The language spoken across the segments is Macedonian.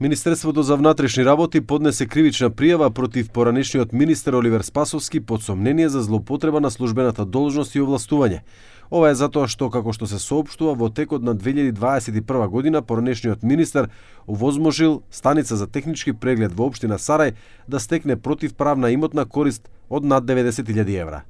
Министерството за внатрешни работи поднесе кривична пријава против поранешниот министер Оливер Спасовски под сомнение за злоупотреба на службената должност и овластување. Ова е затоа што, како што се соопштува, во текот на 2021 година поранешниот министер овозможил станица за технички преглед во општина Сарај да стекне противправна имотна корист од над 90.000 евра.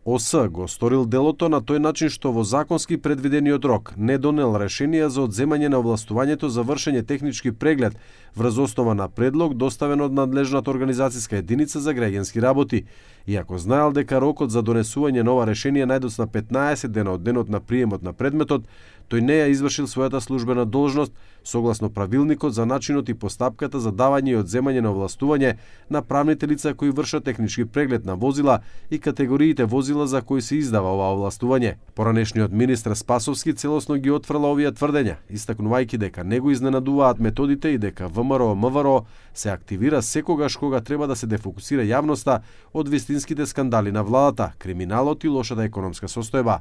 ОС го сторил делото на тој начин што во законски предвидениот рок не донел решение за одземање на овластувањето за вршење технички преглед врз основа на предлог доставен од надлежната организацијска единица за граѓански работи, иако знаел дека рокот за донесување на ова решение најдоцна 15 дена од денот на приемот на предметот, тој не ја извршил својата службена должност согласно правилникот за начинот и постапката за давање и одземање на овластување на правните лица кои вршат технички преглед на возила и категориите возила за кои се издава ова овластување. Поранешниот министер Спасовски целосно ги отфрла овие тврдења, истакнувајќи дека не го изненадуваат методите и дека ВМРО-МВР се активира секогаш кога треба да се дефокусира јавноста од вистинските скандали на владата, криминалот и лошата економска состојба.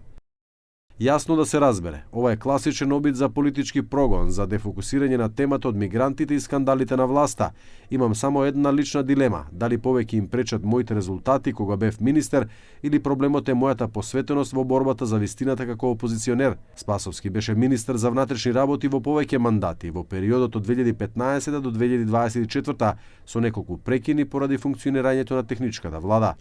Јасно да се разбере, ова е класичен обид за политички прогон, за дефокусирање на темата од мигрантите и скандалите на власта. Имам само една лична дилема, дали повеќе им пречат моите резултати кога бев министер или проблемот е мојата посветеност во борбата за вистината како опозиционер. Спасовски беше министер за внатрешни работи во повеќе мандати во периодот од 2015 до 2024 со неколку прекини поради функционирањето на техничката влада.